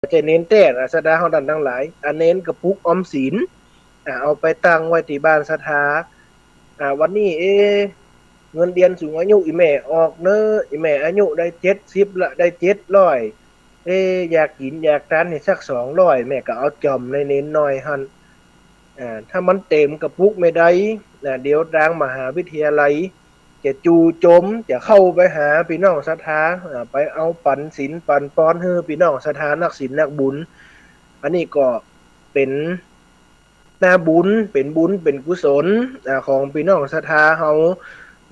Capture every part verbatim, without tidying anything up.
ใจ๋เณรแต๊ อ่า ศรัทธาเฮาต้านตังหลาย อ่า เณรกระปุกออมสิน อ่า เอาไปตั้งไว้ตี้บ้านศรัทธา อ่า วันนี้ เอ๊ะ เงินเดือนสูงอายุอี่แม่ออกเนาะ อี่แม่อายุได้เจ็ดสิบละ ได้เจ็ดร้อย เอ๊ะ อยากกิ๋นอยากตานนี่สักสองร้อย แม่ก็เอาจ่อมในเณรน้อยหั้น อ่า ถ้ามันเต๋มกระปุกแม่ได้ อ่า เดี๋ยวตางมหาวิทยาลัยจะจู่โจม จะเข้าไปหาปี้น้องศรัทธา อ่า ไปเอาปั๋นศีลปั๋นปอนหื้อปี้น้องศรัทธานักศีลนักบุญ อันนี้ก็เป๋น นาบุญ เป๋นบุญ เป๋นกุศล อ่า ของปี้น้องศรัทธาเฮา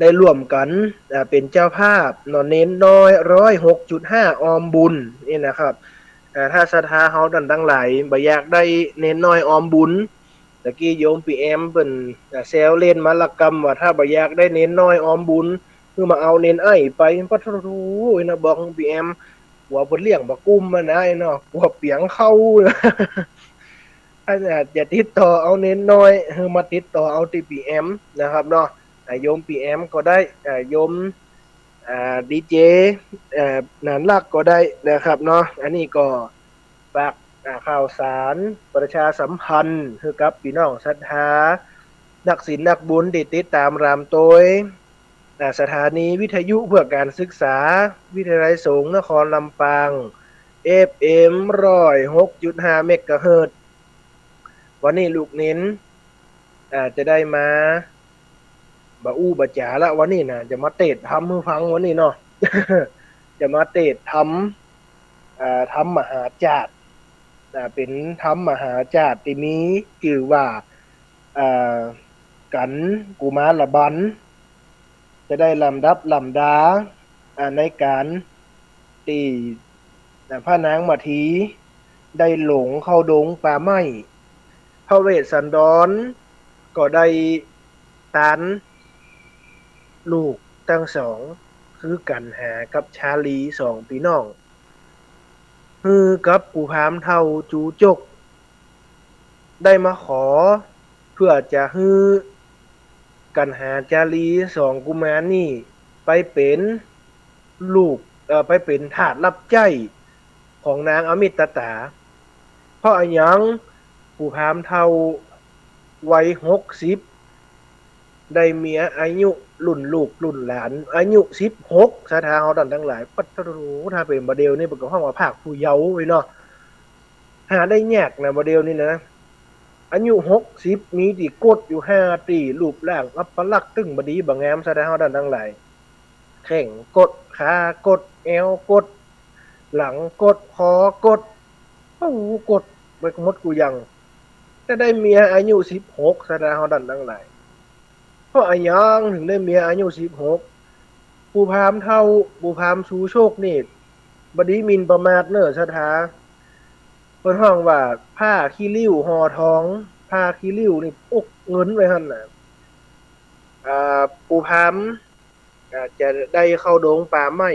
ได้ร่วมกั๋น อ่า เป๋นเจ้าภาพเนาะ เณรน้อยร้อยหกจุดห้าออมบุญนี่นะครับ อ่า ถ้าศรัทธาเฮาต้านตังหลายบ่อยากได้เณรน้อยออมบุญ ตะกี้โยมปี้แอมเปิ้น อ่า แซวเล่นมาละกำว่า ถ้าบ่อยากได้เณรน้อยออมบุญ หื้อมาเอาเณรไอ้ไป ปะโถ นะ บอกปี้แอม กั๋วเปิ้นเลี้ยงบ่กุ้มมานะไอ้เนาะ กั๋วเปียงเข้า ถ้าอยากจะติดต่อเอาเณรน้อย หื้อมาติดต่อเอาตี้ปี้แอมนะครับเนาะ อ่า โยมปี้แอมก็ได้ อ่า โยม อ่า ดีเจ อ่า หนานลักษณ์ก็ได้นะครับเนาะ อันนี้ก็ฝาก อ่า ข่าวสารประชาสัมพันธ์หื้อกับปี้น้องศรัทธา นักศีลนักบุญตี้ติดต๋ามรามตวย อ่า สถานีวิทยุเพื่อการศึกษา วิทยาลัยสงฆ์นครลำปาง เอฟเอ็มร้อยหกจุดห้าเมกะเฮิรตซ์ วันนี้ลูกเณร อ่า จะได้มา บ่อู้บ่จ๋าละวันนี้นะ จะมาเตสน์ธรรมหื้อฟังวันนี้เนาะ จะมาเตสน์ธรรม อ่า ธรรมมหาจาตย์ อ่า เป๋นธรรมมหาจาตย์ตี้มีจื้อว่า อ่า กั๋นกุมารบัณฑ์ จะได้ลำดับลำดา อ่า ในก๋านตี้ อ่า พระนางมาทีได้หลงเข้าดงป่าไม้ พระเวสสันดรก็ได้ตานลูกตังสอง คือกัณหากับชาลี สองปี้น้อง หื้อกับปู่พราหมณ์เฒ่าจูจก ได้มาขอ เปื้อจะหื้อกัณหาจารีสองกุมารนี่ไปเป๋นลูก เอ่อ ไปเป๋นทาสฮับใจ๊ของนางอมิตตา เพราะอะหยัง ปู่พราหมณ์เฒ่าวัยหกสิบ ได้เมียอายุรุ่นลูกรุ่นหลาน อายุสิบหก ศรัทธาเฮาต้านตังหลาย ปัดโธ่ ถ้าเป๋นบ่าเดี่ยวนี้เปิ้นก็ฮ้องว่าภาคผู้เยาว์ไว้เนาะ หาได้ยากนะบ่าเดี่ยวนี้นะ อายุหกสิบ มีตี้ก๊ดอยู่ห้าตี้ รูปร่างอัปลักษณ์ตึงบ่ดีบ่างาม ศรัทธาเฮาต้านตังหลาย แข้งก๊ด ขากด แอวก๊ด หลังก๊ด คอกด โอ้โห ก๊ดไปหมดกู้อย่าง แต่ได้เมียอายุสิบหก ศรัทธาเฮาต้านตังหลาย เพราะอะหยังเถิงได้เมียอายุสิบหก ปู่พราหมณ์เฒ่า ปู่พราหมณ์ชูโชคนี่ บ่ดีหมิ่นประมาทเน่อศรัทธา เปิ้นฮ้องว่าผ้าขี้ริ้วห่อทอง ผ้าขี้ริ้วนี่อุกเงินไว้หั้นน่ะ อ่า ปู่พราหมณ์ อ่า จะได้เข้าดงป่าไม้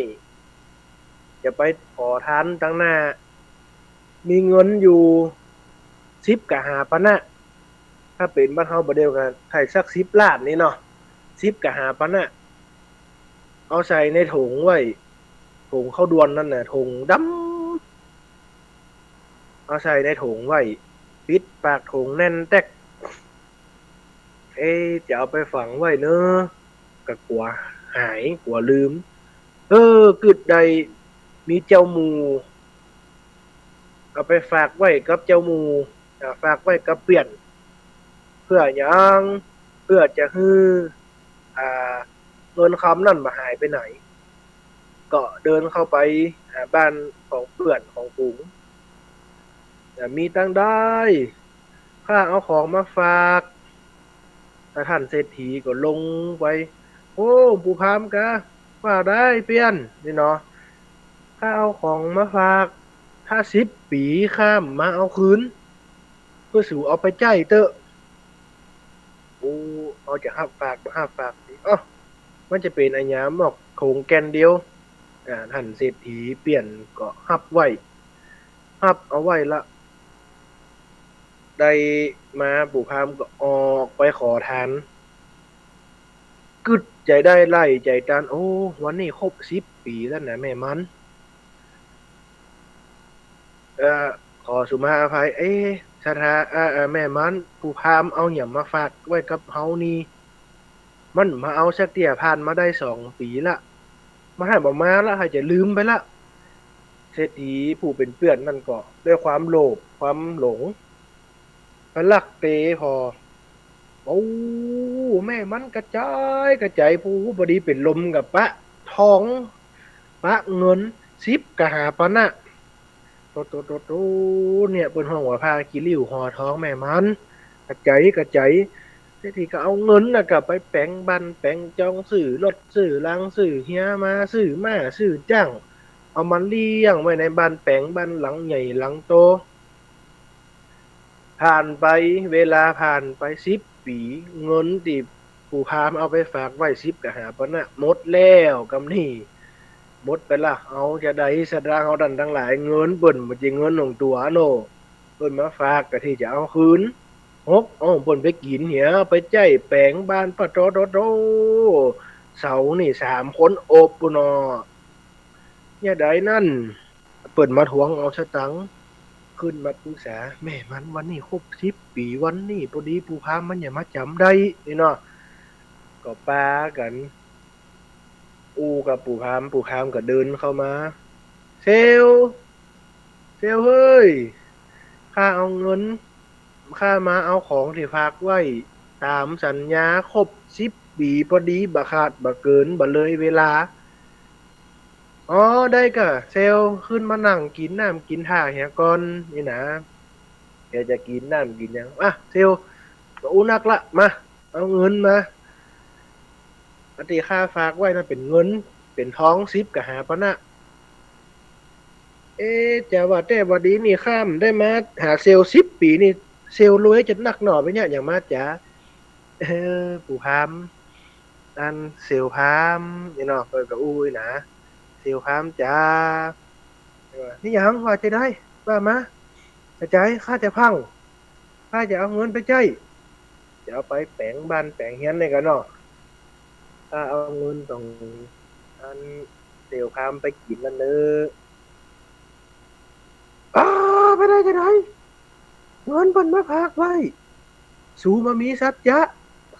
จะไปขอทานตังหน้า มีเงินอยู่สิบกะหาปะนะ ถ้าเป๋นบ้านเฮาบ่าเดี่ยวก็ไถ่สักสิบล้านนี่เนาะ สิบกะหาปะนะ เอาใส่ในถุงไว้ ถุงเข้าด่วนนั่นน่ะ ถุงดำ เอาใส่ในถุงไว้ ปิดปากถุงแน่นแต๊ก เอ๊ะ จะเอาไปฝังไว้เนอะ ก็กั๋วหาย กั๋วลืม เออ กึ๊ดได้มีเจ้าหมู่ เอาไปฝากไว้กับเจ้าหมู่ อ่า ฝากไว้กับเปื้อน เปื้อหยัง เปื้อจะหื้อ อ่า เงินคำนั้นบ่หายไปไหน ก็เดินเข้าไป อ่า บ้านของเปื้อนของฝูง อ่า มีตังใด ข้าเอาของมาฝาก อ่า ต้านเศรษฐีก็ลงไป โอ้ ปู่พราหมณ์กา ว่าได้เปื้อน นี่เนาะ ข้าเอาของมาฝาก ถ้าสิบปี๋ข้าบ่มาเอาคืน เปื้อสูเอาไปใจ๊เต๊อะ โอ้ เอาจะฮับฝากบ่ฮับฝาก เอ้า มันจะเป๋นอะหยัง มอกถุงแก่นเดียว อ่า ต้านเศรษฐีเปื้อนก็ฮับไว้ ฮับเอาไว้ละ ได้มาปู่พราหมณ์ก็ออกไปขอทาน กึ๊ดใจ๋ได้ไล่ใจ๋ตัน โอ้ วันนี้ครบสิบปี๋แล้วนะแม่มัน เอ่อ ขอสุมาอภัย เอ๊ะ ศรัทธา เอ่อ เอ่อ แม่หมัน ปู่พราหมณ์เอาหยังมาฝากไว้กับเฮานี่ มันบ่เอาสักเตื้อ ผ่านมาได้สองปี๋ละ มันหันบ่มาละ หันจะลืมไปละ เศรษฐีผู้เป๋นเปื้อนนั่นก็ ด้วยความโลภ ความหลง ไปลักเต๋ผ่อ โอ้ แม่หมันกระจายกระจาย ผู้ พอดีเป๋นลมก็ปะทอง ปะเงิน สิบกหาปณะ โต โต โต โต เนี่ย เปิ้นฮ้องว่าผ้าขี้ริ้วห่อทองแม่หมัน กระจายกระจาย เศรษฐีก็เอาเงินน่ะก็ไปแป๋งบ้านแป๋งจอง ซื้อรถซื้อรา ซื้อเฮียมา ซื้อม้าซื้อจ๊าง เอามาเลี้ยงไว้ในบ้านแป๋ง บ้านหลังใหญ่หลังโต ผ่านไป เวลาผ่านไปสิบปี๋ เงินตี้ปู่พราหมณ์เอาไปฝากไว้สิบกหาปณะ หมดแล้วกำนี้ หมดไปละ เอาจาใด ศรัทธาเฮาต้านตังหลาย เงินเปิ้นบ่ใจ้เงินของตั๋วเนาะ เปิ้นมาฝากก็ตี้จะเอาคืน หก เอาของเปิ้นไปกิ๋นเหีย ไปใจ๊แป๋งบ้าน ปะโต โต โต เสาร์นี่สามคนอบปู้นเนาะ ยามใดนั้น เปิ้นมาทวงเอาสตางค์ ขึ้นมาปรึกษา แม่หมัน วันนี้ครบสิบปี๋ วันนี้พอดีปู่พราหมณ์มันจะมาจ๋ำได้นี่เนาะ ก็ปากั๋นอู้กับปู่พราหมณ์ ปู่พราหมณ์ก็เดินเข้ามา เซลล์ เซลล์เฮ้ย ข้าเอาเงิน ข้ามาเอาของตี้ฝากไว้ต๋ามสัญญา ครบสิบปี๋พอดี บ่ขาดบ่เกิน บ่เลยเวลา อ๋อ ได้ก่ะ เซลล์ ขึ้นมานั่งกิ๋นน้ำกิ๋นท่าเหียก่อน นี่นะ แกจะกิ๋นน้ำกิ๋นหยัง อ่ะ เซลล์ บ่อู้นักละ มา เอาเงินมา อันตี้ข้าฝากไว้นั้นเป๋นเงิน เป๋นทองสิบกหาปณะ เอ๊ะ จะว่าแต่ว่าดีนี่ ข้าบ่ได้มาหาเซลล์สิบปี๋นี่ เซลล์รวยจะนักหน่อไปเนี่ย อย่างมาจ๋า เออ ปู่พราหมณ์ อันเซลล์พราหมณ์นี่เนาะ เปิ้นก็อู้นะ เซลล์พราหมณ์จ๋า เออ มีหยัง ว่าจาใด ว่ามา กระจาย ข้าจะพัง ข้าจะเอาเงินไปใจ๊ จะเอาไปแป๋งบ้านแป๋งเฮียนนี่ก่อเนาะ ข้าเอาเงินของอันเซลล์พราหมณ์ไปกิ๋นนั่นเนาะ อ้า ไปได้จาใด เงินเปิ้นมาฝากไว้ สูบ่มีสัจจะ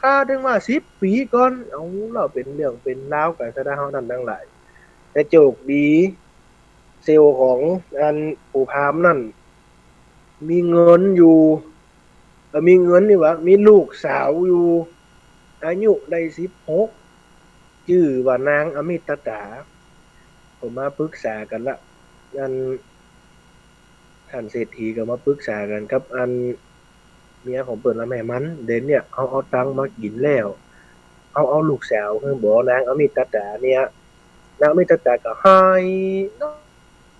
ข้าตึงว่าสิบปี๋ก่อน เอาละ เป๋นเรื่องเป๋นราวกั๋น ศรัทธาเฮาต้านตังหลาย แต่โจคดี เซลล์ของอันปู่พราหมณ์นั่น มีเงินอยู่ เอ่อ มีเงินนี่หว่า มีลูกสาวอยู่ อายุได้สิบหก จื้อว่านางอมิตตา ก็มาปรึกษากั๋นละ อัน ต้านเศรษฐีก็มาปรึกษากั๋นกับอันเมียของเปิ้นละ แม่หมัน เดี๋ยวเนี่ย เฮาเอาตังค์มากิ๋นแล้ว เฮาเอาลูกสาวหื้อบ่ นางอมิตตาเนี่ย นางอมิตตาก็ไห้ น้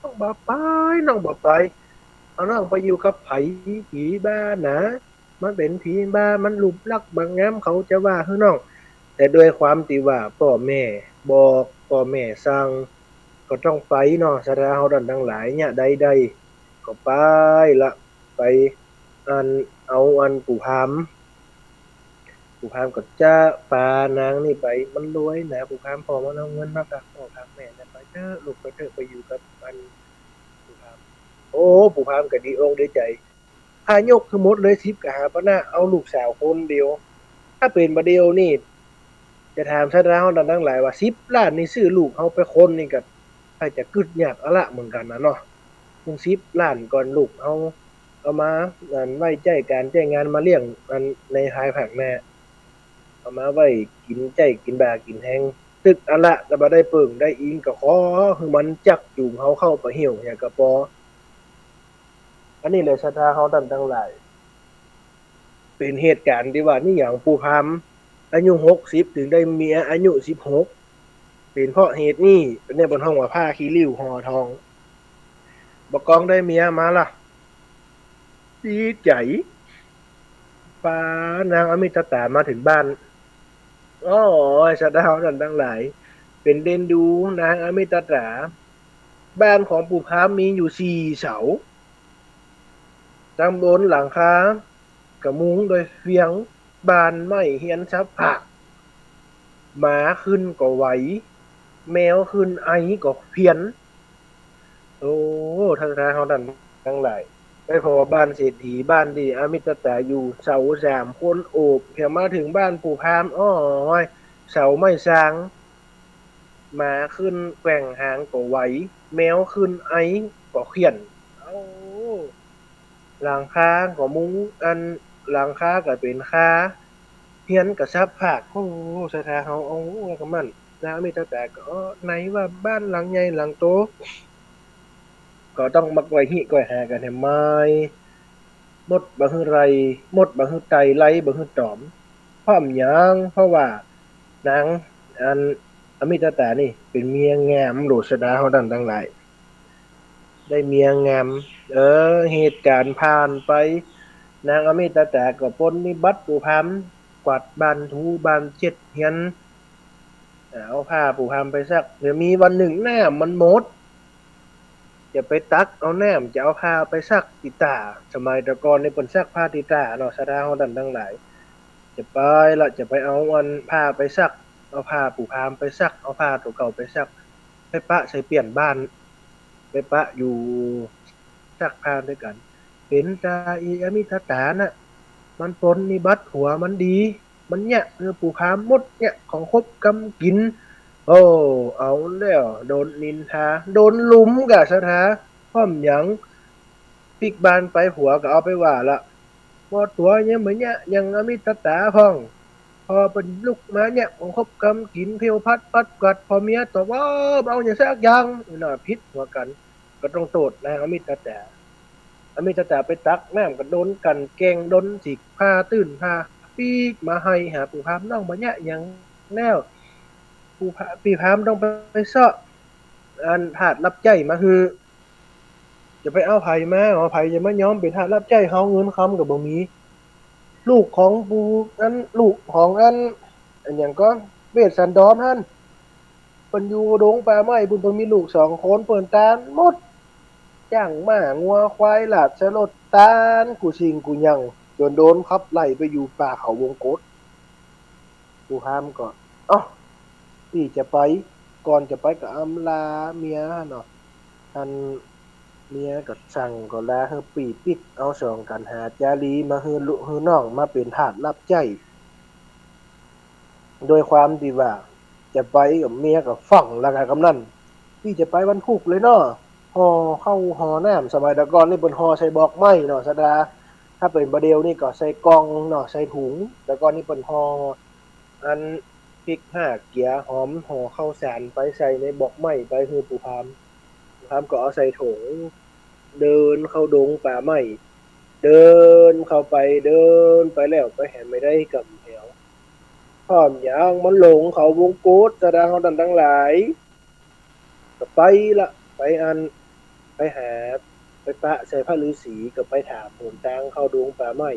องบ่ไป น้องบ่ไป เอาน้องไปอยู่กับใผ ผีบ้าหนา มันเป๋นผีบ้า มันรูปลักษณ์บ่งาม เขาจะว่าหื้อน้อง แต่ด้วยความตี้ว่าป้อแม่บอก ป้อแม่สั่ง ก็ต้องไปเนาะ ศรัทธาเฮาต้านตังหลาย ยามใดๆ ก็ไปละ ไป อัน เอาอันปู่พราหมณ์ ปู่พราหมณ์ก็จะปานางนี่ไป มันรวยหนา ปู่พราหมณ์ ผ่อมันเอาเงินมาฝากป้อฝากแม่นะ ไปเต๊อะลูก ไปเต๊อะ ไปอยู่กับอันปู่พราหมณ์ โอ้ ปู่พราหมณ์ก็ดีอกดีใจ๋ ข้ายกหื้อหมดเลย สิบกหาปณะ เอาลูกสาวคนเดียว ถ้าเป๋นบ่าเดี่ยวนี่ จะถามศรัทธาเฮาต้านตังหลายว่า สิบล้านนี่ซื้อลูกเฮาไปคนนี่ก็ ใผจะกึ๊ดยากอะละเหมือนกั๋นนะเนาะ เถิงสิบล้านก่อน ลูกเฮาเอามา อัน ไว้ใจ๊ก๋านใจ๊งาน มาเลี้ยง อัน ในภายภาคหน้า เอามาไว้กิ๋นใจ๊กิ๋นบ่ากิ๋นแฮง ตึกอะละ แต่บ่ได้เปิ่งได้อิง ก็ขอหื้อมันจักจูงเฮาเข้าไปเหี่ยวเหียก็ปอ อันนี้แหละศรัทธาเฮาต้านตังหลาย เป๋นเหตุก๋ารณ์ตี้ว่านี่หยัง ปู่พราหมณ์อายุหกสิบ เถิงได้เมียอายุสิบหก เป๋นเพราะเหตุนี้ เนี่ยเปิ้นฮ้องว่าผ้าขี้ริ้วห่อทอง บ่ากองได้เมียมาละ ดีใจ๋ ปานางอมิตตามาเถิงบ้าน โอ้ย ศรัทธาเฮาต้านตังหลาย เป๋นเด่นดูนางอมิตตา บ้านของปู่พราหมณ์มีอยู่สี่เสา ตังบนหลังคาก็มุงด้วยเฟือง บานไม้เฮียนสะผะ หมาขึ้นก็ไหว แมวขึ้นไอก็เพี้ยน โอ้ ศรัทธาเฮาต้าน ตังหลาย ไปผ่อบ้านเศรษฐี บ้านตี้อมิตตาอยู่ เสาสามคนโอบ เหียมาเถิงบ้านปู่พราหมณ์ โอ้ย เสาไม้สาง หมาขึ้นแกว่งหางก็ไหว แมวขึ้นไอก็เฆี่ยน เอ้า หลังคาก็มุง อัน หลังคาก็เป๋นคา เฮือนก็ซับผาก โอ้ ศรัทธาเฮา เอา ว่าก็มัน นางอมิตตาก็ ไหนว่าบ้านหลังใหญ่หลังโต ก็ต้องมาก้อยฮี้ก้อยหากั๋นแหม หมดบ่หื้อไล่ หมดบ่หื้อไต่ ไล่บ่หื้อต๋อม เพราะหยัง เพราะว่านาง อัน อมิตตานี่เป๋นเมียงาม โลดศรัทธาเฮาตังหลาย ได้เมียงาม เออ เหตุก๋ารณ์ผ่านไป นางอมิตตาก็ปรนนิบัติปู่พราหมณ์ กวาดบ้านถูบ้านเช็ดเฮือน เอาผ้าปู่พราหมณ์ไปซัก เดี๋ยวมีวันนึ่งน้ำมันหมด จะไปตักเอาน้ำ จะเอาผ้าไปซักตี้ต้า สมัยแต่ก่อนนี่เปิ้นซักผ้าตี้ต้าเนาะ ศรัทธาเฮาตังหลาย จะไปละ จะไปเอาอันผ้าไปซัก เอาผ้าปู่พราหมณ์ไปซัก เอาผ้าตั๋วเก่าไปซัก ไปปะใส่เปี้ยนบ้าน ไปปะอยู่ซักผ้าตวยกั๋น เป๋นตาอีอมิตตาน่ะ มันปรนนิบัติผัวมันดี มันเยียะหื้อปู่พราหมณ์หมด เยียะของคบกำกิ๋น โอ้ เอาแล้ว โดนนินทา โดนลุมก่ะศรัทธา เพราะหยัง ปิ๊กบ้านไปผัวก็เอาไปว่าละ บ่ตั๋วยังบ่เยียะหยังอมิตตาพ่อง ผ่อเปิ้นลุกมาเยียะของคบกำกิ๋น เพลวพัดปัดกวาด ผ่อเมียตอบว่า บ่เอาหยังสักอย่าง น่ะ ผิดหัวกั๋น ก็ต้องโต้ษนางอมิตตา อมิตตาไปตักน้ำก็โดนกลั่นแกล้ง โดนสิกผ้าตื้นผ้า ปิ๊กมาไห้หาปู่พราหมณ์ น้องบ่เยียะหยังแล้ว ปู่พราหมณ์ ปี้พราหมณ์ต้องไปเซาะ อันทาสรับใจ๊มาหื้อ จะไปเอาใผมา เอาใผจะมายอมเป๋นทาสรับใจ๊เฮา เงินคำก็บ่มี ลูกของปู่อัน ลูกของอัน อันหยังก็ เวสสันดรหั้น เปิ้นอยู่ดงป่าไม้ปุ้น เปิ้นมีลูกสองคน เปิ้นต้านหมด จ้างม้างัวควายราชรถ ต้านกู้สิ่งกู้อย่าง จ๋นโดนขับไล่ไปอยู่ป่าเขาวงกต ปู่พราหมณ์ก็ เอ้า ปี้จะไป ก่อนจะไปก็อำลาเมียเนาะ อันเมียก็สั่งก็ลาหื้อปี้ปิ๊กเอาสองกัณหาจารีมาหื้อลุ หื้อน้องมาเป๋นทาสรับใจ๊ โดยความตี้ว่าจะไปกับเมียก็ฟั่งแล้วก่ะกำนั้น ปี้จะไปวันพุธเลยเนาะ ห่อข้าวห่อน้ำ สมัยแต่ก่อนนี่เปิ้นห่อใส่บอกไม้เนาะศรัทธา ถ้าเป๋นบ่าเดี่ยวนี่ก็ใส่กล่องเนาะ ใส่ถุง แต่ก่อนนี่เปิ้นห่อ อันพริกห้าเกีย หอม ห่อข้าวสารไปใส่ในบอกไม้ไปหื้อปู่พราหมณ์ ปู่พราหมณ์ก็เอาใส่ถุง เดินเข้าดงป่าไม้ เดินเข้าไป เดินไปแล้วไปแหมไม่ได้กำแถว เพราะหยัง มันหลงเขาวงกต ศรัทธาเฮาตังหลาย ก็ไปละ ไปอัน ไปหา ไปปะใส่พระฤาษี ก็ไปถามหนตางเข้าดงป่าไม้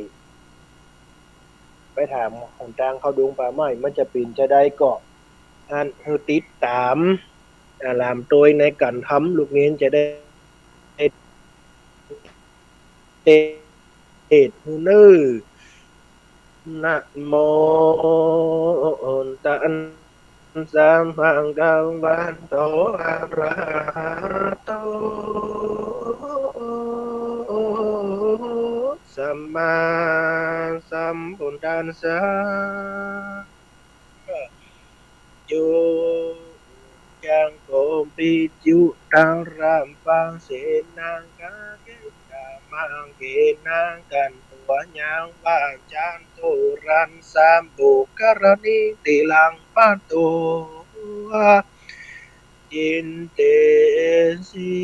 ไปถามหนตางเข้าดงป่าไม้ มันจะเป๋นจาใดก็ อันหื้อติดต๋าม อาหลามตวยในก๋านทำลูกเณรจะได้ เตศน์หื้อเน่อ นะโม ตัสสะ ภะคะวะโต อะระหะโต สัมมาสัมพุทธัสสะ จุ จังโก ปิจุ ตะระ ปะเสนะ กะเก กะมะเกนะ กันตัง ยังวาจันตุ รัสสะ ปุคคะละนิ ติระ ปะโต จินเตสิ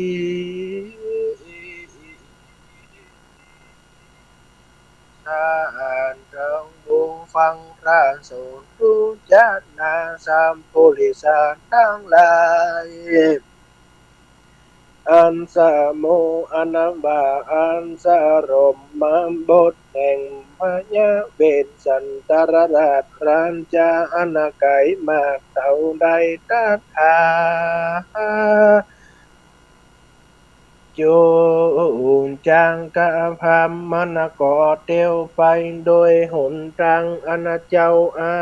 สาธุ ฟังพระสงฆ์ทุกจานา สัพพุริสาตังหลาย อัสสะโม อันว่าอันสรมบทแห่งพระเวสสันตรราช ครั้นจะอันไกลมากเท่าใด ตถา จุ จังกะพรามณะก็เตียวไปโดยหนตางอันเจ้าอา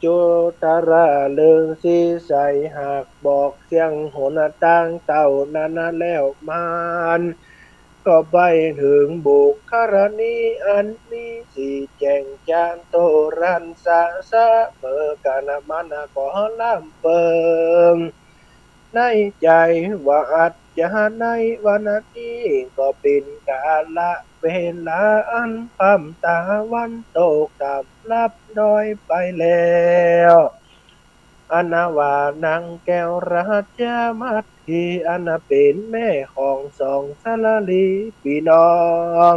จุตราฤๅษีใสหากบอกเสี้ยงหนตางเต้านั้นแล้ว มาน ก็ไปเถิงบุคคลณีอันมีสีแจ่งจานโตรัสสะเสมอกั๋น มันก็ล้ำเปิงในใจ๋ว่าอัจจะในวันนี้ก็เป๋นกาละเวลาอันค่ำตะวันตกสำหรับด้อยไปแล้ว อันว่านางแก้วราชมัตถี อันเป๋นแม่ของสองสาลีปี้น้อง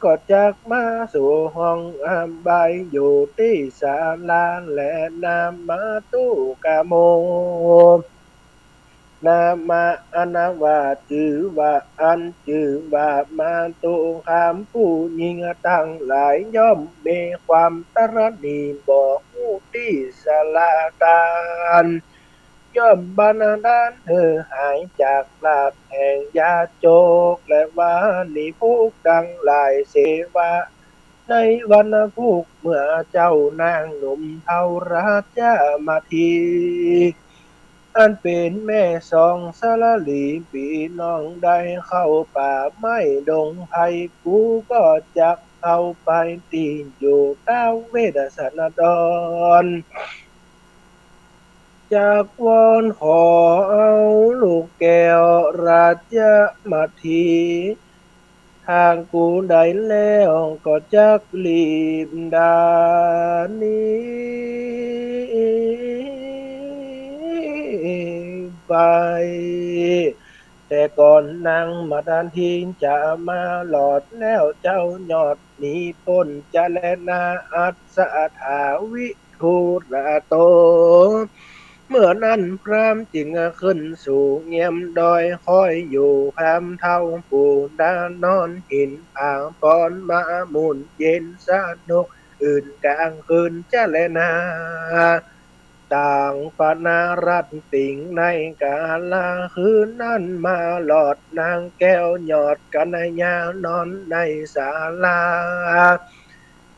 ก็จักมาสู่ห้องอาบายอยู่ตี้ศาลาแล นามมาตุกะโม นามะ อันว่าจื้อว่า อันจื้อว่ามาตุคาม ผู้ญิงตังหลายย่อมมีความตระหนี่บ่ฮู้ตี้สละตาน ย่อมบันดาลหื้อหายจากรากแห่งยาจก และว่านิพุกตังหลายเสวะ ในวันพุกเมื่อเจ้านางหนุ่มเฒ่าราชมัตถี อันเป๋นแม่สองสาลีปี้น้องได้เข้าป่าไม้ดงไพร กูก็จักเข้าไปตี้อยู่เต๊าเวสสันดร จักวอนขอเอาลูกแก้วราชมัตถี หากกูได้แล้วก็จักรีบดานี้ไป แต่ก่อนนางมัตถีจะมาหลอดแล้ว เจ้ายอดหนีป๊นจะแลนา อัสสะถาวิ ทุระโต เมื่อนั้นพราหมณ์จึงขึ้นสู่เงียมดอย คอยอยู่พราหมณ์เฒ่าผู้ดานอนหินผาปอนมาหมุนเย็นสนุก อื่นกลางคืนจะแลนา ต่างปะนารัตติง ในกาละคืนนั้นมาหลอดนางแก้วยอดกัณยานอนในศาลา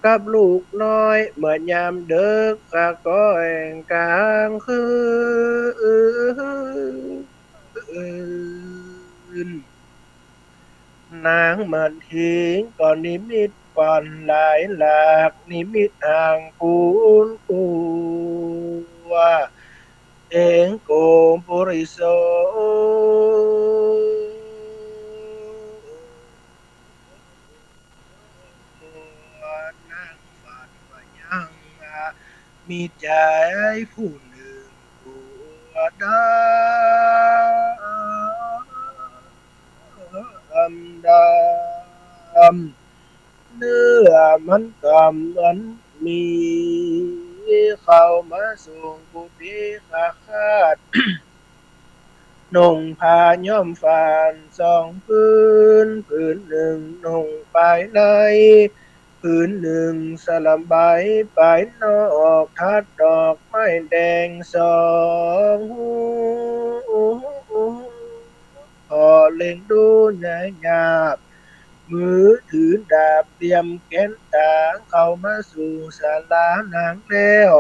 กับลูกน้อยเมื่อยามเดิก กะก้อยกลางคืน นางมัตถีก็นิมิตฝันหลายหลาก นิมิตห่างปูนกัว เองโกปุริโส นางฝันว่ายังมีชายผู้นึ่งตัวดำดำ เนื้อมันก็เหมือนหมี เข้ามาสู่กุฏิข้าข้าด นุ่งผ้าย้อมฝานสองผืน ผืนนึ่งนุ่งปายใน ผืนนึ่งสบายปายนอก ทัดดอกไม้แดงสอง ขอเล็งดูหยาบ มือถือดาบเตรียมแก๋นต๋า เข้ามาสู่ศาลานางแล้ว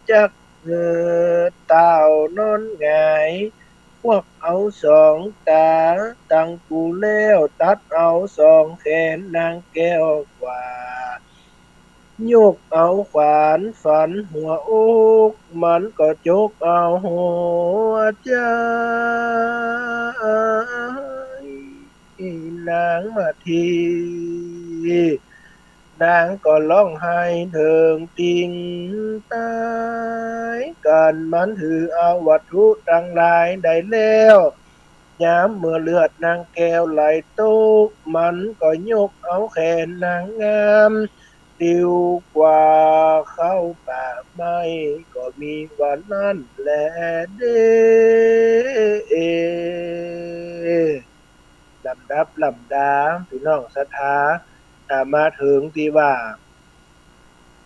จักหื้อเต้านอนหงาย ควักเอาสองต๋าตังกูแล้ว ตัดเอาสองแขนนางแก้วขวา ยกเอาขวานฟันหัวอก มันก็จกเอาหัวใจ๋ นางมัตถี นางก็ฮ้องไห้เถิงติงต๋าย กั๋นมันถือเอาวัตถุตังหลายได้แล้ว ยามเมื่อเลือดนางแก้วไหลตก มันก็ยกเอาแขนนางงาม ติวกว่าเข้าป่าไม้ ก็มีวันนั้นแลเด้อ ลำดับลำดา ปี้น้องศรัทธา อ่า มาเถิงตี้ว่า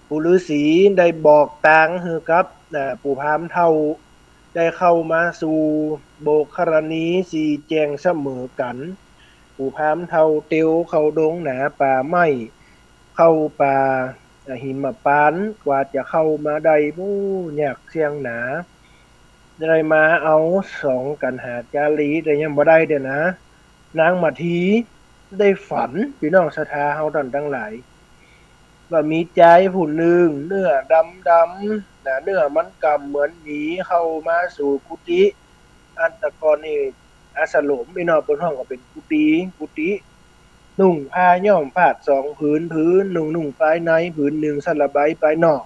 ปู่ฤๅษีได้บอกตางหื้อกับ อ่า ปู่พราหมณ์เฒ่า ได้เข้ามาสู่โบกขรณีสีแจ่งเสมอกั๋น ปู่พราหมณ์เฒ่าเตียวเข้าดงหนาป่าไม้ เข้าป่า อ่า หิมพานต์ กว่าจะเข้ามาได้ โอ้ ยากเสี้ยงหนา ได้มาเอาสองกัณหาจารี แต่ยังบ่ได้เตื้อนะ นางมัตถี ได้ฝัน ปี้น้องศรัทธาเฮาต้านตังหลาย ว่ามีจายผู้นึ่ง เนื้อดำๆ นะ เนื้อมันก่ำเหมือนหมี เข้ามาสู่กุฏิ อันตะก่อนนี่อาสรม ปี้น้อง เปิ้นฮ้องก็เป๋นกุฏิ กุฏิ นุ่งผ้าย้อมฝาดสองผืน ผืนนึ่งนุ่งปายใน ผืนนึ่งสะละบายปายนอก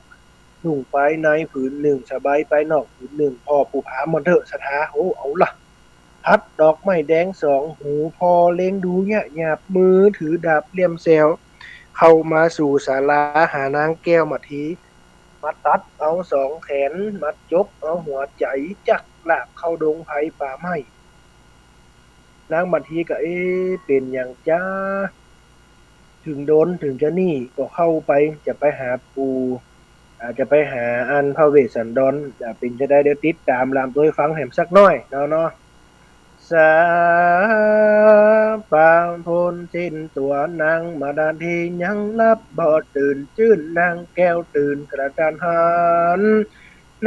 นุ่งปายในผืนนึ่ง สะบายปายนอกผืนนึ่ง ผ่อปูผาม่อนเต๊อะศรัทธา โอ้ เอาละ พัดดอกไม้แดงสองหู ผ่อเล็งดูเยียะหยาบ มือถือดาบเล่มแสว เข้ามาสู่ศาลาหานางแก้วมาที มาตัดเอาสองแขน มาจกเอาหัวใจ๋ จักลากเข้าดงไพรป่าไม้ นางมาทีก็ เอ๊ะ เป๋นหยังจ๊ะ เถิงโดนเถิงจะนี่ ก็เข้าไป จะไปหาปู่ อ่า จะไปหาอันพระเวสสันดร อ่า เป๋นจะใด เดี๋ยวติดต๋ามลามตวยฟังแหมสักหน้อยเนาะ เนาะ สาปะพ้นสิ้นตั๋ว นางมาดาทียังหลับบ่ตื่น จื้นนางแก้วตื่นกระทันหัน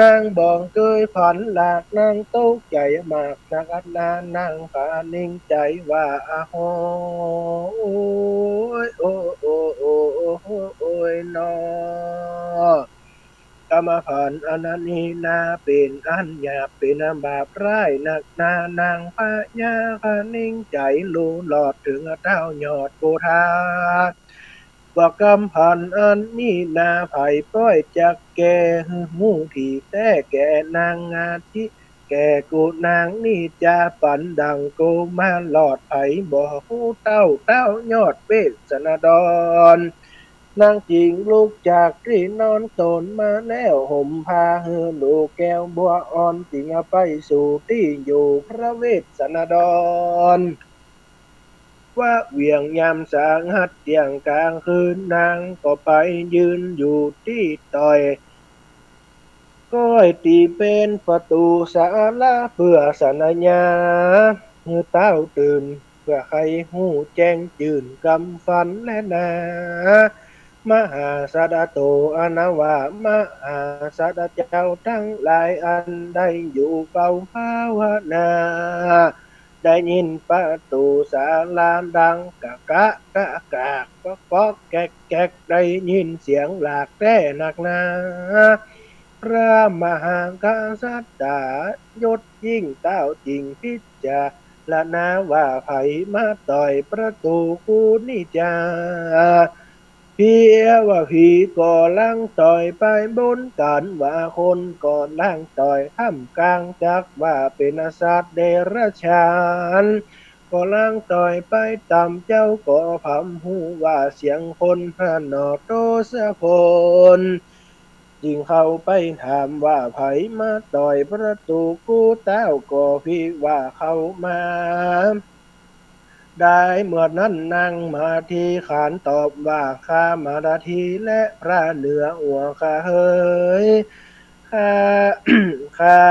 นางบ่เกยฝันหลาก นางตกใจ๋มากนักอันนา นางก็นิ่งใจ๋ว่า อะโห โอ้ย โอ้ โอ้ โอ้ โอ้ โอ้ย นอ กำฝันอันนี้นา เป๋นอันหยาบ เป๋นอันบาปร้ายนักนา นางพญาก็นิ่งใจ๋ ฮู้ลอดเถิงเต้ายอดโพธา ว่ากำฝันอันนี้นา ใผป้อยจักแก้ หื้อฮู้ถี่แต๊แก่นางมาที แก่กุนางนี้จา ปันดังกุมารรอด ใผบ่ฮู้เต้า เต้ายอดเวสสันดร นางจึงลุกจากตี้นอนต๋นมาแล้ว ห่มผ้าหื้อลูกแก้วบัวอ่อน จึงเอาไปสู่ตี้อยู่พระเวสสันดร ว่าเวียงยามสงัดเตี้ยงก๋างคืน นางก็ไปยืนอยู่ตี้ตอย ก้อยตี้เป๋นประตู๋ศาลา เปื้อสัญญาหื้อเต้าตื่น เปื้อใค่ฮู้แจ้งจื้นกำฝันแลนา มหาสัตโต อันว่า มหาสัตว์เจ้าตังหลาย อันได้อยู่เฝ้าภาวนา ได้ยินประตู๋ศาลาดังกะกะกะกาก ก๊อกก๊อกแก๊กแก๊ก ได้ยินเสียงหลากแต๊นักนา พระมหากษัตริย์ต๋ายศยิ่งเต้าจึงพิจารณาว่า ใผมาต่อยประตู๋กูนี้จา ผีว่าผีก่อลังต่อยไปบนกั๋น ว่าคนก่อลังต่อยท่ามกลาง จักว่าเป๋นสัตว์เดรัจฉาน ก่อลังต่อยไปต่ำ เจ้าก็พร่ำฮู้ว่าเสียงคนพระนอโตสะคน จึงเข้าไปถามว่า ใผมาต่อยประตู๋กูเต้า ก็ผีว่าเข้ามา ได้เมื่อนั้นนางมาทีขานตอบว่า ข้ามาทีและพระเหนือหัวข้าเหย ข้า ข้า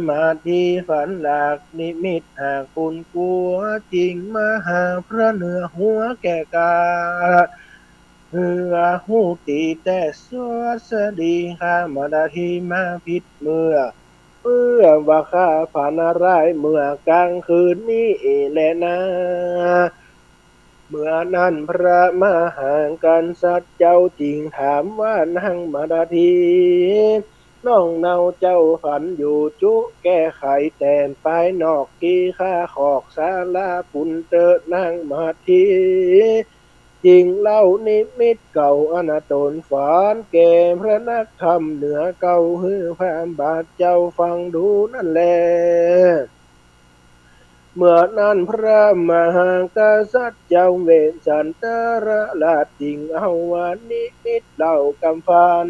มาทีฝันหลากนิมิตหากปุนกั๋ว จึงมาหาพระเหนือหัวแก่กล้า หื้อฮู้ตี้แต๊สวัสดี ข้ามาทีมาผิดเมื่อ เปื้อว่าข้าฝันร้ายเมื่อกลางคืนนี้แลนา เมื่อนั้นพระมหากษัตริย์เจ้าจึงถามว่า นางมาที น้องเนาเจ้าฝันอยู่จุแก้ไขแต่ภายนอก ตี้ข้าขอกศาลาปุนเต๊อะ นางมาที จึงเล่านิมิตเก่าอันต๋นฝันแก่พระนักธรรมเหนือเก่า หื้อพระบาทเจ้าฟังดูนั้นแล เมื่อนั้นพระมหากษัตริย์เจ้าเวสสันดรราชจึงเอาวานิมิตเล่ากำฝัน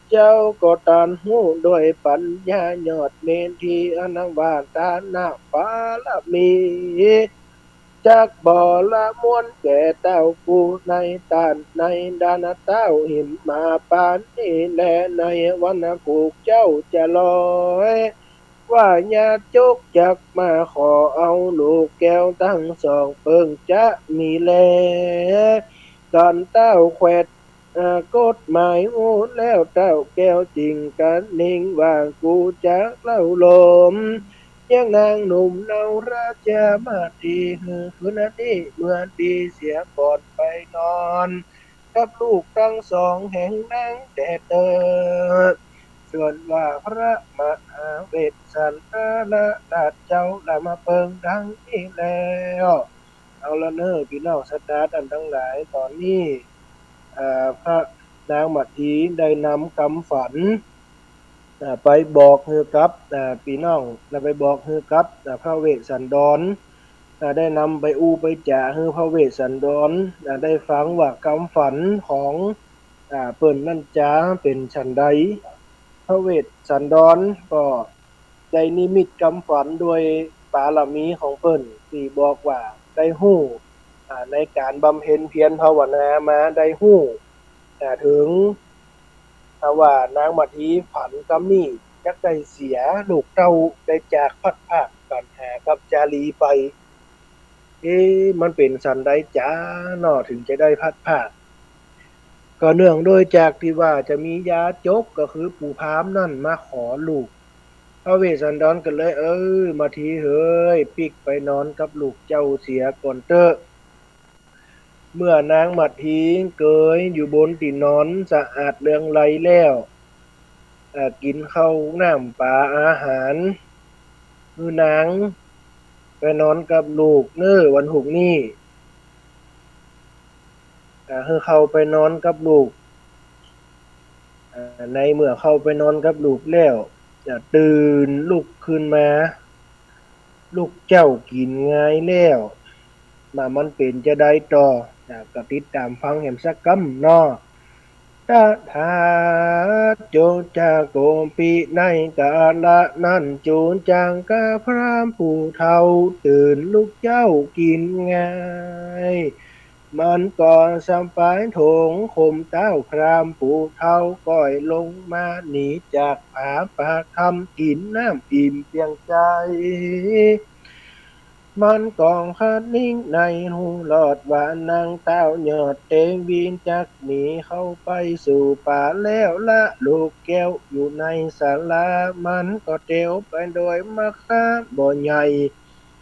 เจ้าก็ตรัสฮู้ด้วยปัญญายอดเมธี อันว่าตานะปารมี จักบ่ละมวลแก่เต้ากูในตานในดานเต้าหิมมาปานนี้แล ในวันกูเจ้าจะลอย ว่าญาติโยกจักมาขอเอาลูกแก้วตังสองเปิ้งจะมีแล ต๋อนเต้าแขวด อ่า กฎหมายอู้แล้วเต้าแก้วจึงกระนิ่งว่า กูจักเล่าลม ยังนางหนุ่มเนาราชมาถี หื้อคืนอันนี้เมือดีเสียก่อนไปนอน กับลูกตังสองแห่งนางแต๊เต๊อะ ส่วนว่าพระมหาเวสสันดรราชเจ้าละมาเปิงดังนี้แล้ว เอาละเน่อปี้น้องศรัทธาต้านตังหลาย ต๋อนนี้ อ่า พระนางมัทถีได้นำกำฝัน อ่า ไปบอกหื้อกับ อ่า ปี้น้อง แล้วไปบอกหื้อกับ อ่า พระเวสสันดร อ่า ได้นำไปอู้ไปจ๋าหื้อพระเวสสันดร อ่า ได้ฟังว่ากำฝันของ อ่า เปิ้นนั้นจาเป๋นฉันใด พระเวสสันดรก็ได้นิมิตกำฝันโดยบารมีของเปิ้นตี้บอกว่าได้ฮู้ อ่า ในก๋านบำเพ็ญเพียรภาวนามาได้ฮู้ อ่า เถิง ถ้าว่านางมัทถีฝันกำนี้จักได้เสียลูกเต้า ได้จากพลัดพรากกั๋นหากับจารีไป เอ๊ะ มันเป๋นสันใดจาเนาะ เถิงจะได้พลัดพราก ก็เนื่องโดยจากตี้ว่าจะมียาจก ก็คือปู่พราหมณ์นั้นมาขอลูก พระเวสสันดรก็เลย เออ มัทถีเหย ปิ๊กไปนอนกับลูกเจ้าเสียก่อนเต๊อะ เมื่อนางมัทถีเกยอยู่บนตี้นอนสะอาดเลืองไลแล้ว เอ่อ กิ๋นข้าวน้ำป๋าอาหาร หื้อนางไปนอนกับลูกเน่อวันฮุกนี้ อ่า หื้อเข้าไปนอนกับลูก อ่า ในเมื่อเข้าไปนอนกับลูกแล้ว จะตื่นลุกขึ้นมา ลูกเจ้ากิ๋นงายแล้ว มามันเป๋นจาใดต่อ อ่า ก็ติดต๋ามฟังแหมสักกำเนาะ ตถา โจ จาโก ปิ ในกาละนั้น จุ จักกะพราหมณ์ผู้เฒ่า ตื่นลูกเจ้ากิ๋นงาย มันก็สะปายถงคมเต้า พราหมณ์ผู้เฒ่าก้อยลงมาหนีจากผาปากถ้ำ กิ๋นน้ำอิ่มเปียงใจ๋ มันก็คะนิงในฮู้รอดว่านางเต้ายอดเตวีจักหนีเข้าไปสู่ป่าแล้วละลูกแก้ว อยู่ในศาลา มันก็เตียวไปโดยมัคคะบ่ใหญ่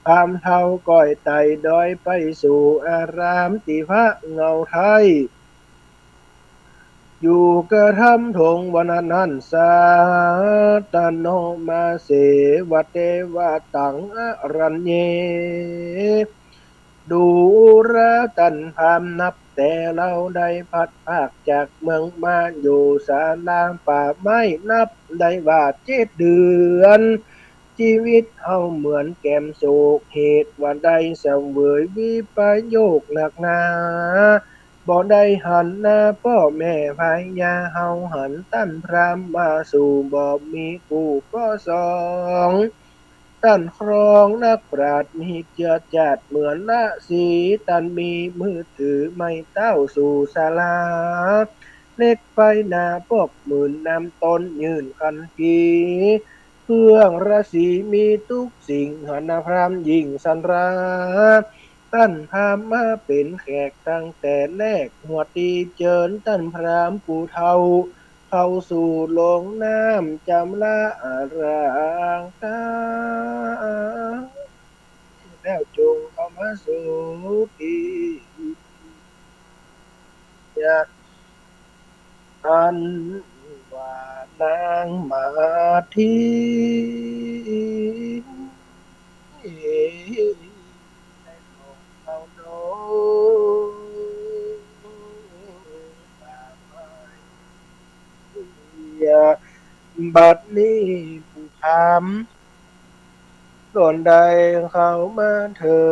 พราหมณ์เฒ่าก้อยไต่ดอยไปสู่อารามตี้พระเหง้าไท้ อยู่กระท่อมถงวนานันทะ สาตโน มาเสวะเตวะตัง อรัญเย ดูราต้านพราหมณ์ นับแต่เฮาได้พลัดพรากจากเมืองมาอยู่ศาลาป่าไม้ นับได้ว่าเจ็ดเดือน จีวิตเฮาเหมือนแกมโศก เหตุว่าได้เสวยวิปโยคนักหนา บ่ได้หันหน้าป้อแม่พญา เฮาหันต้านพราหมณ์มาสู่บ่มีกู้ป้อสอง ต้านครองนักปราชญ์มีเจื้อจาดเหมือนราศี ต้านมีมือถือไม้เต้าสู่ศาลา เหล็กไฟหนาปกหมื่นน้ำต้นยื่นขันที เครื่องราศีมีตุ๊กสิ่ง หันหน้าพราหมณ์ยิ่งสันรา ต้านพราหมณ์มาเป๋นแขกตั้งแต่แรก หัวตี้เจิญต้านพราหมณ์ผู้เฒ่า เข้าสู่โลงน้ำจำละอารางกา แล้วจุ่งเข้ามาสู่ตี้ อันว่านางมาทีได้ลงเข้าดงป่าไม้ บัดนี้ผู้พราหมณ์ ต๋อนได้เข้ามาเถิ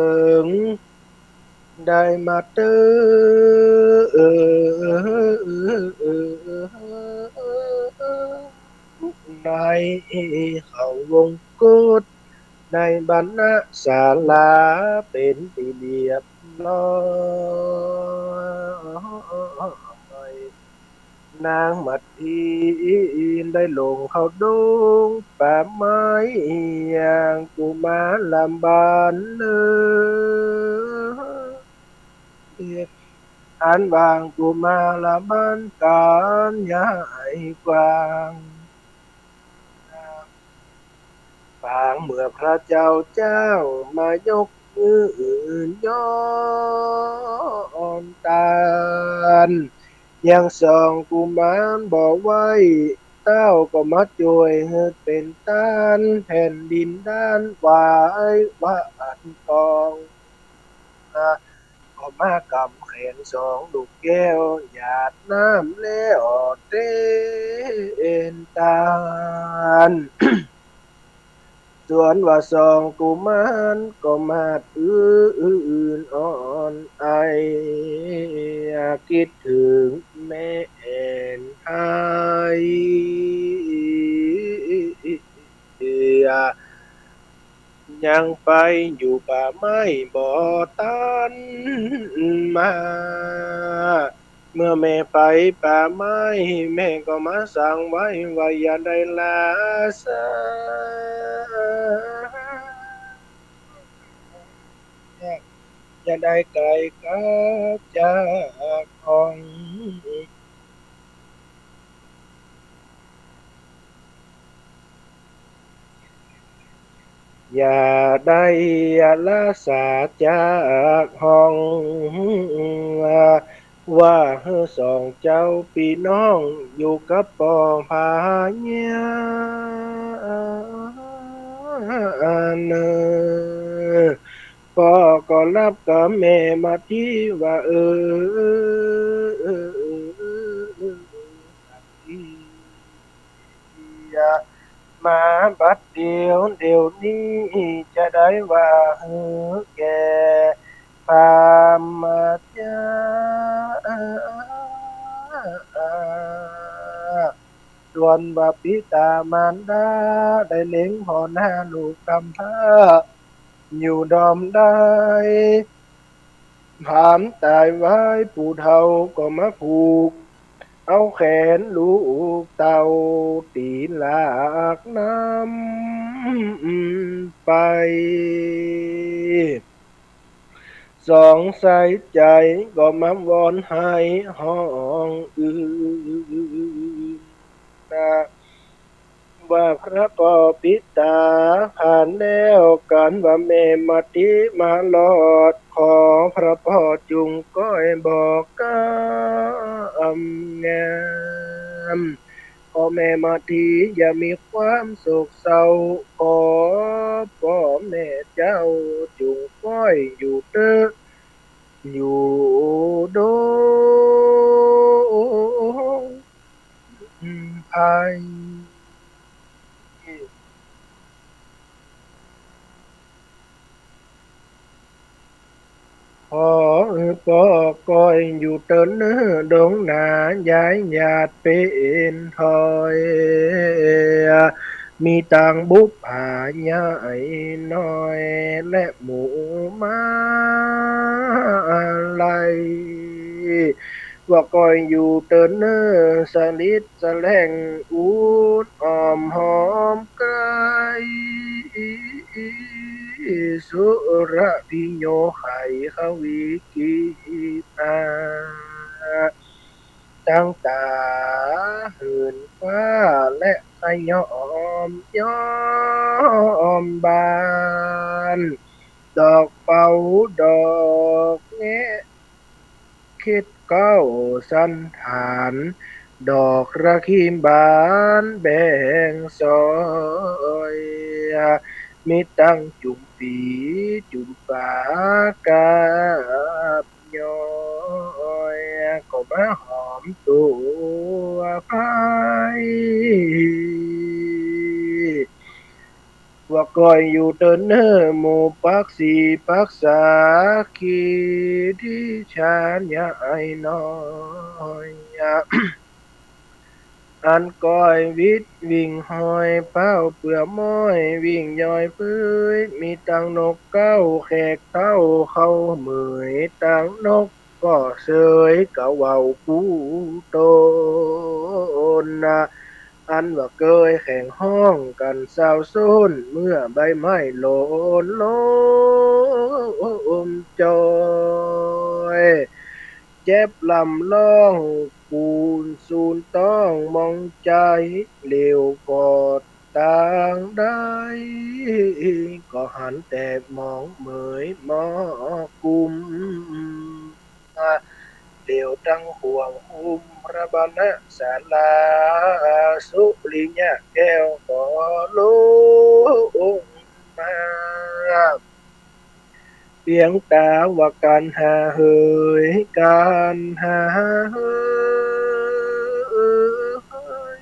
ง ได้มาเต๊อะ ได้เข้าวงกต ในบรรณศาลาเป๋นตี้เรียบร้อย นางมัทถีได้ลงเข้าดงป่าไม้ อย่างกุมารบาลเน่อ อันว่ากุมารบาลก๋านใหญ่กว้าง ปางเมื่อพระเจ้าจ้างมายกยืนย้อนตาน ยังสองกุมารบ่ไหว เต้าก็มาจ้วยหื้อเป๋นตาน แผ่นดินด้านไหวหวั่นกอง ก็มากำแขนสองลูกแก้ว หยาดน้ำแล้วเตนตาน ส่วนว่าสองกุมารก็มาอื้ออื่นอ่อนไอ กึ๊ดเถิงแม่แอ่นไฮ ยังไปอยู่ป่าไม้บ่ตันมา เมื่อแม่ไปป่าไม้ แม่ก็มาสั่งไว้ว่าอย่าได้ล่าสัตว์ อย่าได้ไก๋กาจากห้อง อย่าได้ละสาจากห้อง ว่าหื้อสองเจ้าปี้น้องอยู่กับป้อพญาเน่อ ป้อก็ฮับกับแม่มาตี้ว่า เออ มาบัดเดี๋ยว เดี๋ยวนี้จะได้ว่าหื้อแก่พราหมณ์เจ้า ส่วนว่าปิตามารดาได้เล็งผ่อนหาลูกกำพร้า อยู่ดอมใด ผามต๋ายไว้ ปู่เฒ่าก็มาผูกเอาแขนลูกเต้า ตี๋หลากนำไป สองสายใจ๋ก็มาวอนไห้ฮ้องอือ นะ ว่าพระป้อปิตาผ่านแล้ว ก๋านว่าแม่มาตี้มาลอด ขอพระป้อจุ่งก้อยบอกกำงาม ขอแม่มาตี้อย่ามีความโศกเศร้า ขอป้อแม่เจ้าจุ่งก้อยอยู่เต๊อะ อยู่ดงไพร ขอป้อก้อยอยู่เต๊อะเน่อดงนา ย้ายญาติเป๋นถ้อย มีตังบุปผาใหญ่น้อย และหมู่มาลัย ว่าก้อยอยู่เต๊อะเน่อสลิดสะแหล่ง อุ่นอ้อมหอมใกล้ สุรพิโยไขขวีกีตา ตั้งต๋าหื้นฟ้าและขยอมย้อมบาน ดอกเป๋าดอกแงะ เข็ดเกล้าสันฐาน ดอกระขีบานแบ่งซอย มีตังจุ่มปี๋จุ่มป๋ากาบย้อย ก็มาหอมตั๋วไพร ว่าก้อยอยู่เต๊อะเน่อหมู่ปักสีปักษา ขีดีชาญาไอ้น้อย อันก้อยวิดวิ่งห้อย เป้าเปื้อม้อย วิ่งย้อยเปื้อย มีตังนกเก๊าแขกเต้าเข้าเหมย ตังนกก็เสยกะเว้ากู้ตนนะ อันว่าเกยแข่งฮ้องกั๋นซาวส้น เมื่อใบไม้หล่นลมจอย เจ็บลำร้องปูนสูนต้องมองใจ๋ เหลวกอด ตางใด ก็หันแต่หมองเหมยหมอกกุม เหลียวตังห่วงหุ้มพระบรรณศาลา สุริยะแก้วก็ลงมา เปียงตาว่าก๋านหาเหย ก๋านหาเหย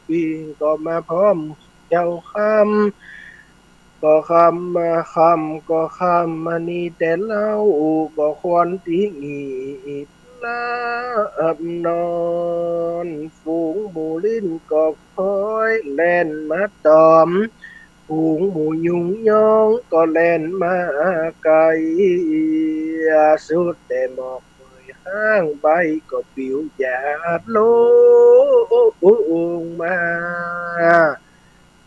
ปิ้งก็มาพร้อมเจ้าค่ำ ก็ค่ำมา ค่ำก็ค่ำมานี้แต่เล่า ก็ควรตี้หงีบหลับนอน ฝูงหมูลิ้นก็คอยแล่นมาตอม ฝูงหมูยุงยองก็แล่นมาไก๋ สุดแต่หมอกเหมยห้าง ใบก็ปิวหยาดลงมา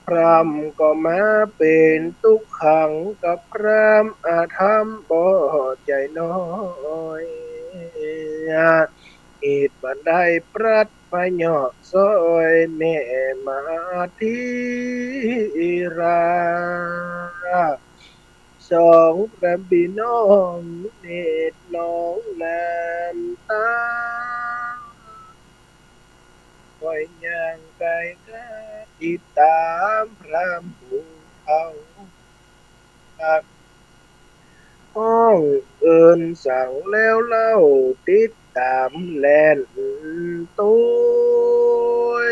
พร่ำก็มาเป๋นตุ๊กขังกับพร่ำอาธรรมบ่ใจ๋น้อย เหตุบ่ได้ปรัด พะเยาะซ้อยแม่มาทีรา สองพระพี่น้องเน็ดหนองน้ำตา ค่อยย่างไก๋ก้าติดต๋ามพร่ำผู้เฒ่า ฮ้องเอิ้นสั่งแล้วเล่า ติดต๋ามแล่นโตย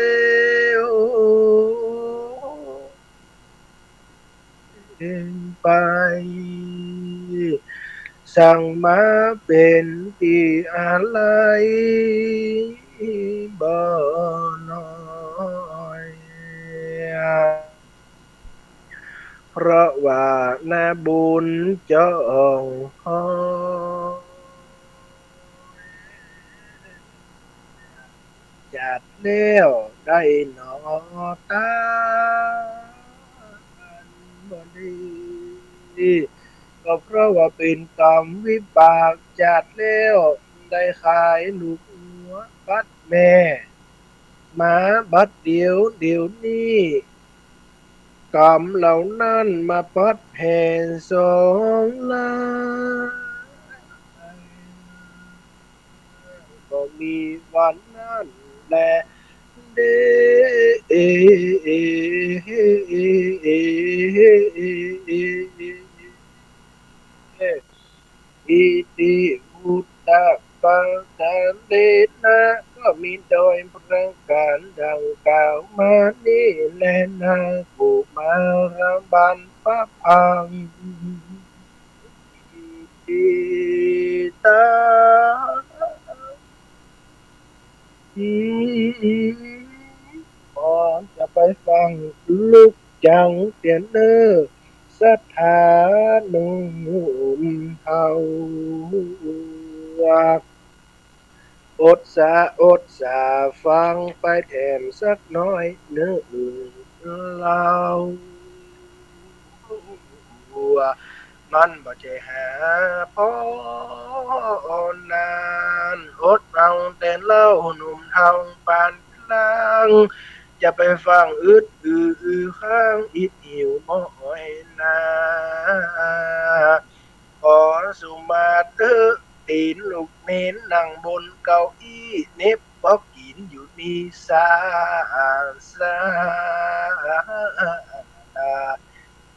ไป สั่งมาเป๋นตี้อาลัยบ่น้อย เพราะว่านาบุญจ้องหอย จัดแล้วได้หนอตานบ่ดี ก็เพราะว่าเป๋นกรรมวิบาก จัดแล้วได้ขายลูกงัวบัดแม่ มาบัดเดี๋ยว เดี๋ยวนี้ กรรมเหล่านั้นมาปัดแผ่สองหลัง ก็มีวันนั้นแลเด้อ อิติ อุทธัง ปะทะเรนะ ก็มีโดยประก๋านดังกล่าวมานี้แลนา กุมารบรรพพัง อิติตัง อืม อ๋อ จะไปฟั่งลุกจังเตียเน่อ ศรัทธาหนุ่มเฒ่า อดสา อดสาฟังไปแถมสักหน้อยเน่อเล่า มันบ่ใจ้หาปอนนาน อดเอาแต่เล่าหนุ่มเฒ่าปานกลาง จะไปฟั่งอึดอือ อือค้าง อิดหิวบ่อ้อยนา ขอสุมาเต๊อะ ตี๋นลูกเณรนั่งบนเก้าอี้ เน็บปอกกิ๋นอยู่นี้ซา ซา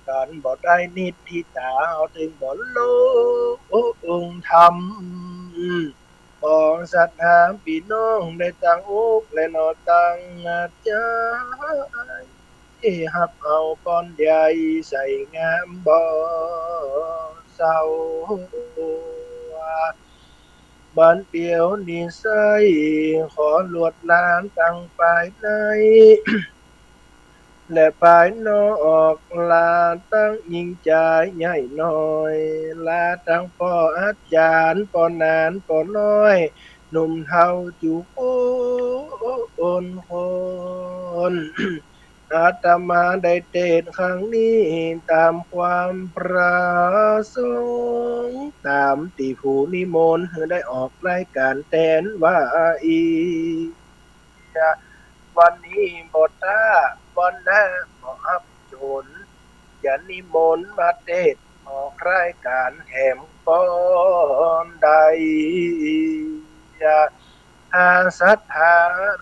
กั๋นบ่ได้นิดที่ต๋า เฮาจึงบ่ลงธรรม ของศรัทธาปี้น้องได้ตั้งอกและหนอตั้งใจ๋ ฮับเอาปอนใหญ่ใสงามบ่เศร้า บัดเดี๋ยวนี้ใส้ ขอลวดลานตังภายใน และภายนอก ลาตังญิงจายใหญ่น้อย ลาตังป้ออาจ๋ารย์ ป้อหนาน ป้อน้อย หนุ่มเฒ่าจุคนคน อาตมาได้เตศน์ครั้งนี้ต๋ามความประสงค์ ต๋ามตี้ผู้นิมนต์หื้อได้ออกรายก๋านแตนว่าอี้ วันนี้บ่ต้า วันหน้าบ่ น จะนิมนต์มาเตสน์ออกรายก๋านแถมก่อนได้ หากศรัทธา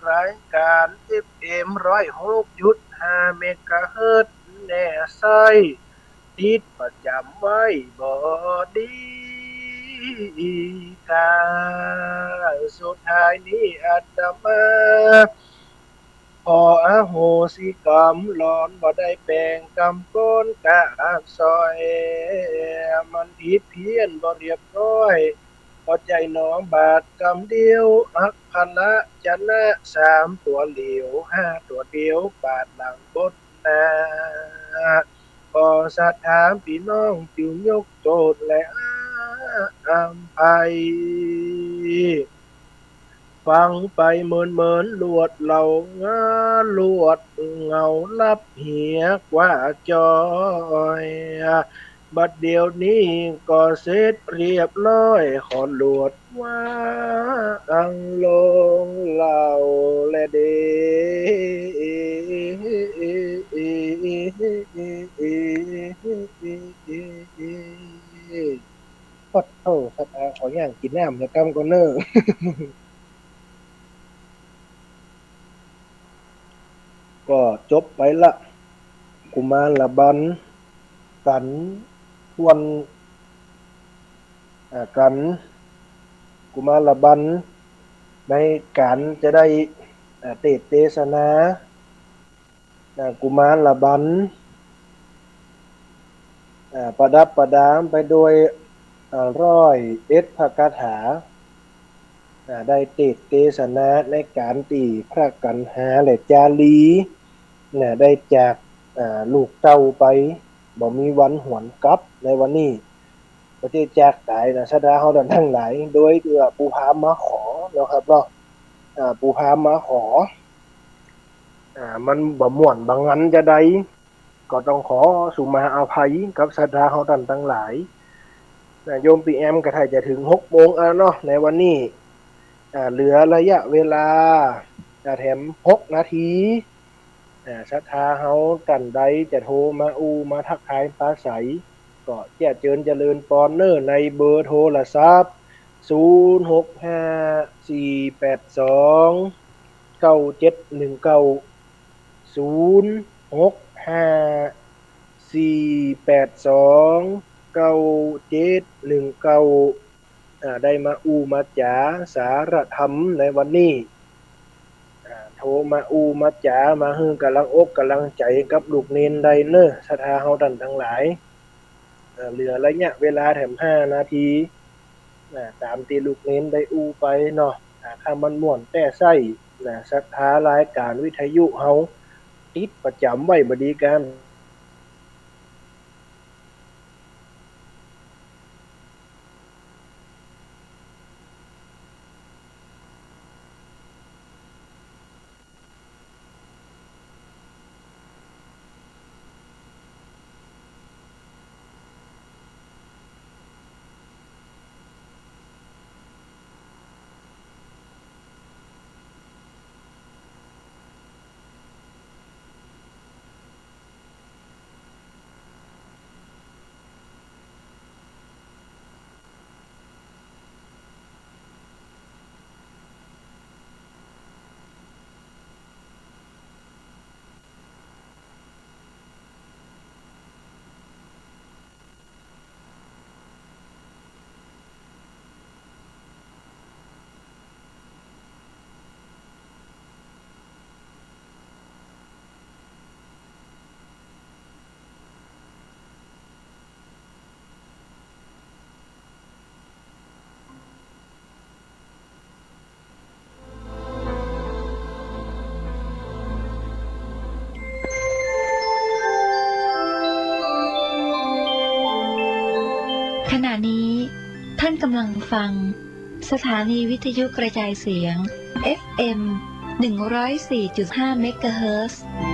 รายก๋าน เอฟเอ็ม ร้อยหกจุดห้า เมกะเฮิรตซ์ แน่ใส้ ติดประจ๋ำไว้บ่ดีกา สุดท้ายนี้อาตมา ขออโหสิกรรม หลอนบ่ได้แป๋งกำก้อนกาบสร้อย มันผิดเพี้ยนบ่เรียบร้อย ขอใจ๋หนอบาดกำเดียว อักขระจะนะสามตั๋วเหลียว ห้าตั๋วเดียว ปาดหลังบนหน้า ขอศรัทธาปี้น้องจึงยกโจทย์และอภัย ฟังไปเมินๆ ลวดเหลา ลวดเหงาลับเหียกว่าจ้อย บัดเดี๋ยวนี้ก็เสร็จเรียบร้อย ขอลวดวางลงเหล่าแลเด้อ ปัดโธ่ ศรัทธาขอย่างกิ๋นน้ำเสียกำก่อนเน่อ ก็จบไปละ กุมารบัน กั๋นทวน อ่า กั๋น กุมารบัน ในก๋านจะได้ อ่า เตสน์เตสนา อ่า กุมารบัน อ่า ประดับประดาไปโดย อ่า ร้อยเอ็ดพระคาถา อ่า ได้เตสน์เตสนาในก๋านตี้พระกัณหาและจารี น่ะ ได้จาก อ่า ลูกเต้าไป บ่มีวันหวนกลับในวันนี้ บ่ได้จากต๋ายน่ะ ศรัทธาเฮาต้านตังหลาย โดยตี้ว่าปู่พราหมณ์มาขอเนาะครับเนาะ อ่า ปู่พราหมณ์มาขอ อ่า มันบ่ม่วนบ่งันจาใด ก็ต้องขอสุมาอภัยกับศรัทธาเฮาต้านตังหลาย นะ โยมปี้แอมก็ใก้จะเถิงหกโมงแล้วเนาะ ในวันนี้ อ่า เหลือระยะเวลา อ่า แถมหกนาที อ่า ศรัทธาเฮาต้านใดจะโทรมาอู้มาทักทายปราศรัย ก็เจียะเจิญเจริญปอนเน่อ ในเบอร์โทรศัพท์ ศูนย์ หก ห้า สี่ แปด สอง เก้า เจ็ด หนึ่ง เก้า ศูนย์ หก ห้า สี่ แปด สอง เก้า เจ็ด หนึ่ง เก้า อ่า ได้มาอู้มาจ๋าสาระธรรมในวันนี้ อ่า โทรมาอู้มาจ๋า มาหื้อก๋ำลังอกก๋ำลังใจ๋กับลูกเณรได้เน่อ ศรัทธาเฮาต้านตังหลาย อ่า เหลือระยะเวลาแถมห้านาที อ่า ต๋ามตี้ลูกเณรได้อู้ไปเนาะ อ่า ถ้ามันม่วนแต๊ไส้ นะ ศรัทธารายก๋านวิทยุเฮา ติดประจ๋ำไว้บ่ดีกาขณะนี้ท่านกำลังฟังสถานีวิทยุกระจายเสียง เอฟเอ็ม หนึ่งร้อยสี่จุดห้า เมกะเฮิรตซ์